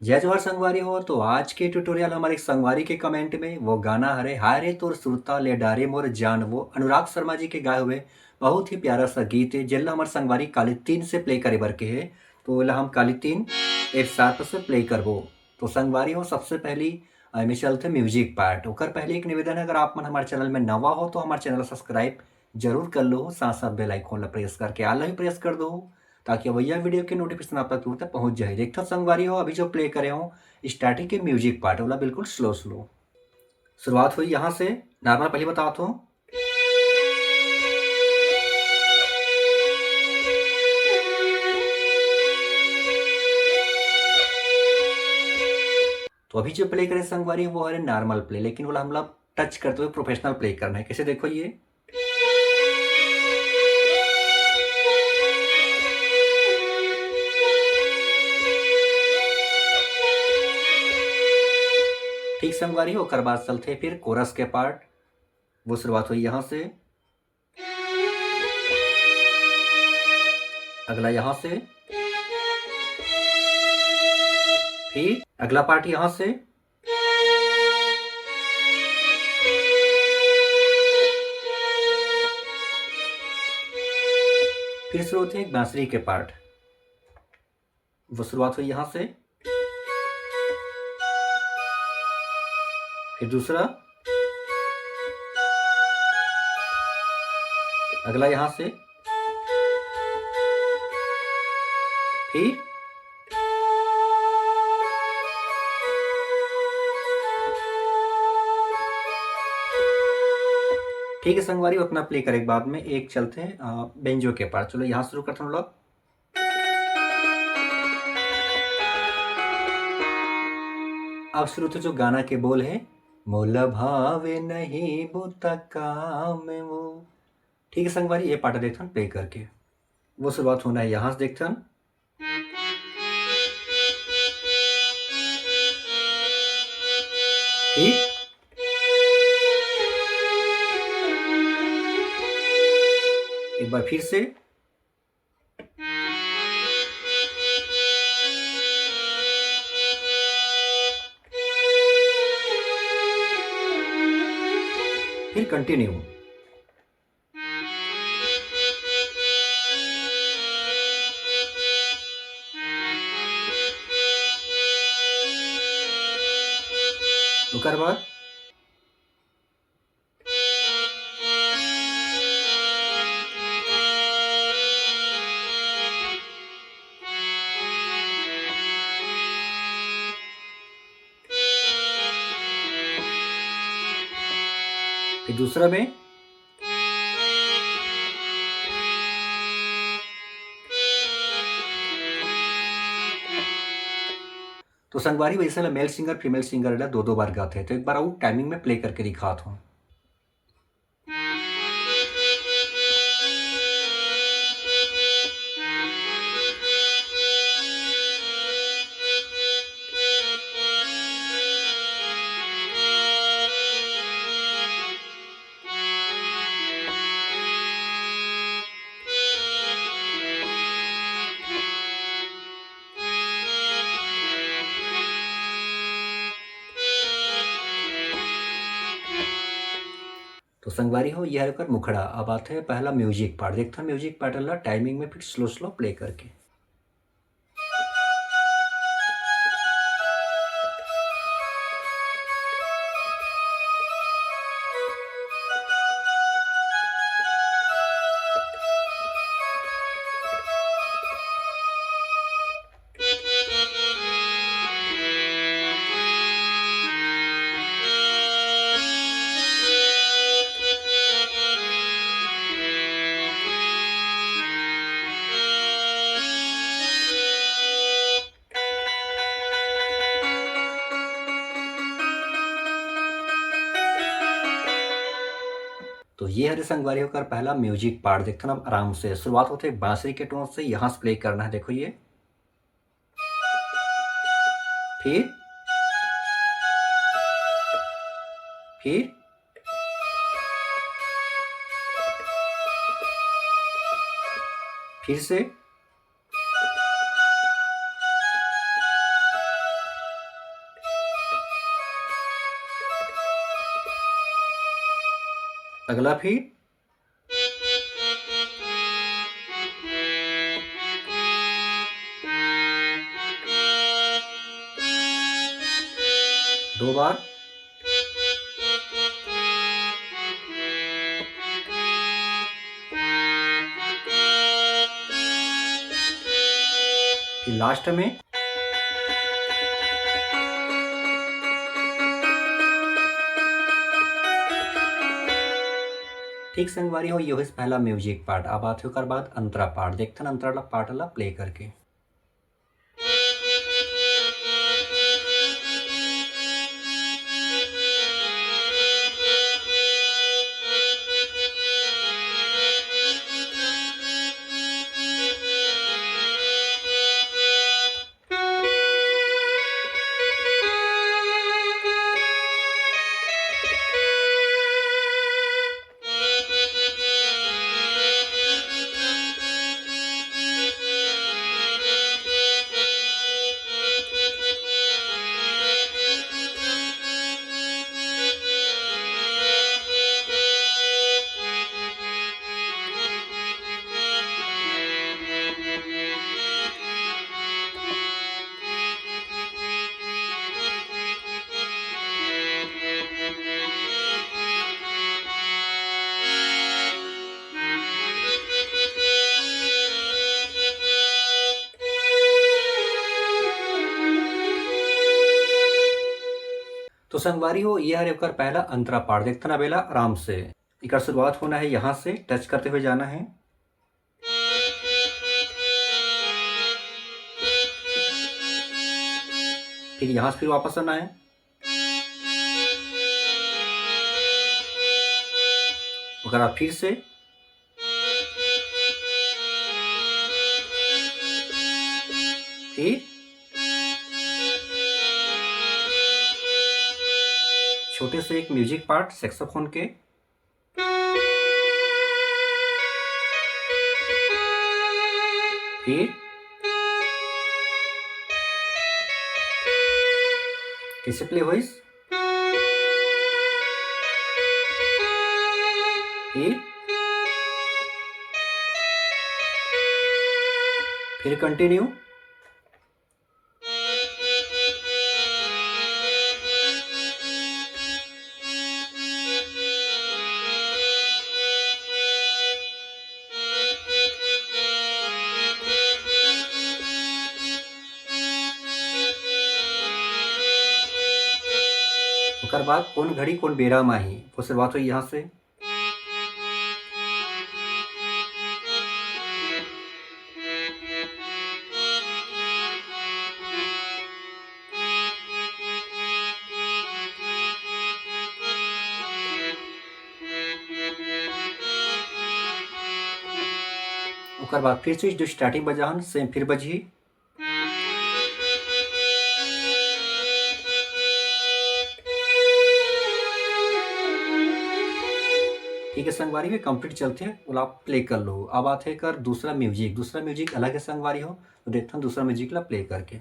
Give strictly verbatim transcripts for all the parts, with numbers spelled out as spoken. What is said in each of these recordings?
जय जोहार संगवारी हो। तो आज के ट्यूटोरियल हमर एक संगवारी के कमेंट में वो गाना हरे हाय रे तोर सुरता ले डारे मोर जान, वो अनुराग शर्मा जी के गाए हुए बहुत ही प्यारा सा गीत है, जेला हमर संगवारी काली तीन से प्ले करे बर के है। तो ओला हम काली तीन एफ शार्प से प्ले करबो। तो संगवारी हो, सबसे पहली एमे चलथे म्यूजिक पार्ट। ओकर पहले एक निवेदन है, अगर आप मन हमारे चैनल में नवा हो तो हमारे चैनल सब्सक्राइब जरूर कर लो, साथ साथ बेल आइकन ला प्रेस करके ऑल ला भी प्रेस कर दो, ताकि अवैया वीडियो के नोटिफिकेशन आप तक तुरंत पहुंच जाए। देखथन संगवारी हो, अभी जो प्ले करे हो स्टार्टिंग के म्यूजिक पार्ट, ओला बिल्कुल स्लो स्लो। शुरुआत हुई यहाँ से, नॉर्मल पहले बतावत हो। तो अभी जो प्ले करे संगवारी, वो हरे नॉर्मल प्ले, लेकिन ओला हमला टच करते हुए प्रोफेशनल प्ले करना है। कैसे, देखो ये। ठीक संगवारी, ओकर बाद चलथे फिर कोरस के पार्ट। वो शुरुआत हुई यहाँ से, अगला यहाँ से, फिर अगला पार्ट यहाँ से, फिर शुरू होते हैं एक बांसुरी के पार्ट। वो शुरुआत हुई यहाँ से, फिर दूसरा, अगला यहाँ से, फिर ठीक है संगवारी, उतना प्ले करे के बाद में एक चलते हैं बेंजो के पार्ट। चलो यहाँ शुरू करते हैं हम लोग। अब शुरू तो जो गाना के बोल है, मोला भावे नहीं बुता काम वो। ठीक है संगवारी, ये पार्ट देखथन प्ले करके। वो शुरुआत होना है यहाँ से, देखथन। ठीक, एक बार फिर से। फिर कंटिन्यू। ओकर बाद फिर दूसरा में। तो संगवारी, वैसे ला मेल सिंगर फीमेल सिंगर ला दो दो बार गाते हैं, तो एक बार अउ टाइमिंग में प्ले करके दिखात हूँ। तो संगवारी हो, ये हरे ओकर मुखड़ा। अब आथे पहला म्यूजिक पार्ट। देखथन म्यूजिक पार्ट ला टाइमिंग में फिर स्लो स्लो प्ले करके। तो ये हरे संगवारी हो ओकर पहला म्यूजिक पार्ट। देखथन अब आराम से शुरुआत होथे बांसुरी के टोन से, यहाँ से प्ले करना है। देखो ये, फिर, फिर, फिर से, अगला फिर दो बार। फिर लास्ट में। ठीक संगवारी हो, ये होइस पहला म्यूजिक पार्ट। अब आथे ओकर बाद अंतरा पार्ट। देखथन अंतरा ला, पार्ट ला प्ले करके। तो संगवारी हो, ये हरे ओकर पहला अंतरा पार्ट। देखथन अबेला आराम से, एकर शुरुआत होना है, यहाँ से टच करते हुए जाना है, फिर यहाँ से फिर वापस आना है, ओकर बाद फिर से, फिर छोटे से एक म्यूजिक पार्ट सैक्सोफोन के, फिर कैसे प्ले होइस, फिर फिर कंटिन्यू। ओकर बाद कोन घड़ी कोन बेरा म आही, वो शुरुआत होई यहाँ से। ओकर बाद फिर से जो स्टार्टिंग बजाहन, सेम फिर बजही। ठीक है संगवारी, ये कंप्लीट चलथे, ओला आप प्ले कर लो। अब आथे एकर दूसरा म्यूजिक, दूसरा म्यूजिक अलग है संगवारी हो, तो देखथन दूसरा म्यूजिक ला प्ले करके।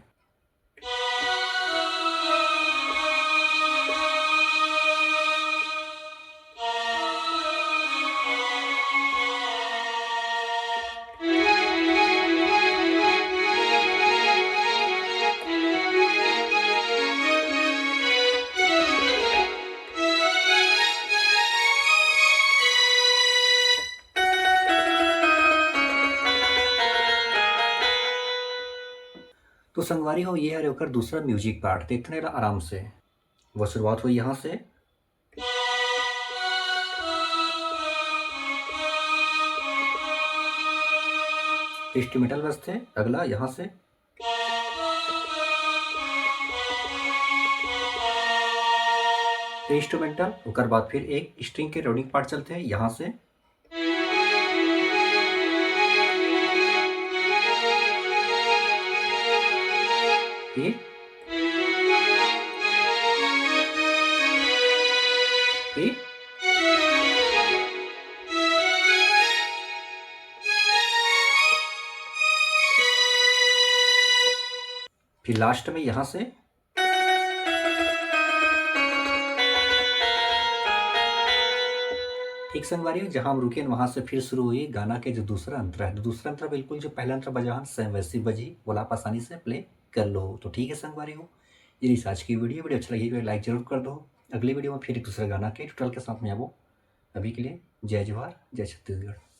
तो संगवारी हो, ये हरे ओकर दूसरा म्यूजिक पार्ट। देखथन एला आराम से, वो शुरुआत होई यहाँ से, इंस्ट्रूमेंटल बजथे, अगला यहाँ से इंस्ट्रूमेंटल, ओकर बाद फिर एक स्ट्रिंग के राउंडिंग पार्ट चलथे, यहाँ से फिर, फिर, फिर लास्ट में यहाँ से। ठीक संगवारी हो, जहाँ हम रुके हैं, वहाँ से फिर शुरू हुई गाना के जो दूसरा अंतरा है। तो दूसरा अंतरा बिल्कुल जो पहला अंतरा बजा हन, same वैसे ही बजी, ओला आप आसानी से play कर लो। तो ठीक है संगवारी हो, ये रही आज की video। Video अच्छा लगी तो like जरूर कर दो। अगली video में फिर एक दूसरा गाना के tutorial के साथ में आबो। अभी के लिए जय जोहार, जय छत्तीसगढ़।